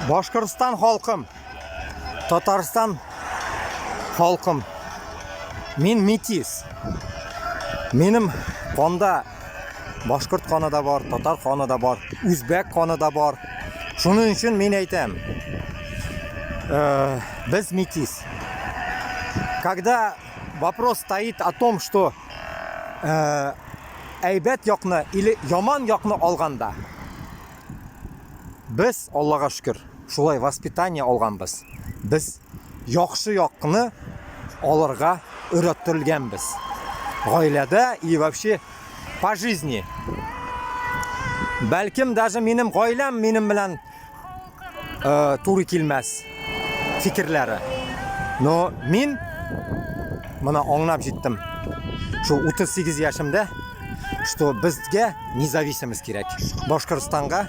Башҡортостан халҡым, Татарстан халҡым, мин метис. Минең ҡанда башҡорт ҡаны да бар, татар ҡаны да бар, үзбәк ҡаны да бар. Шуның өсөн мин әйтәм, беҙ метис. Когда вопрос стоит о том, что әйбәт яҡны или яман яҡны алғанда, беҙ, Аллаға шөкөр, шулай воспитание алғанбыҙ. Беҙ яҡшы яҡны алырға өйрәтелгәнбеҙ. Ғаиләлә и вообще по жизни. Бәлкем даже минең ғаиләм минең менән тура килмәҫ фекерләре. Но мин бына аңлап еттем. Шул 38 йәшемдә, что беҙгә независимость кәрәк. Башҡортостанға.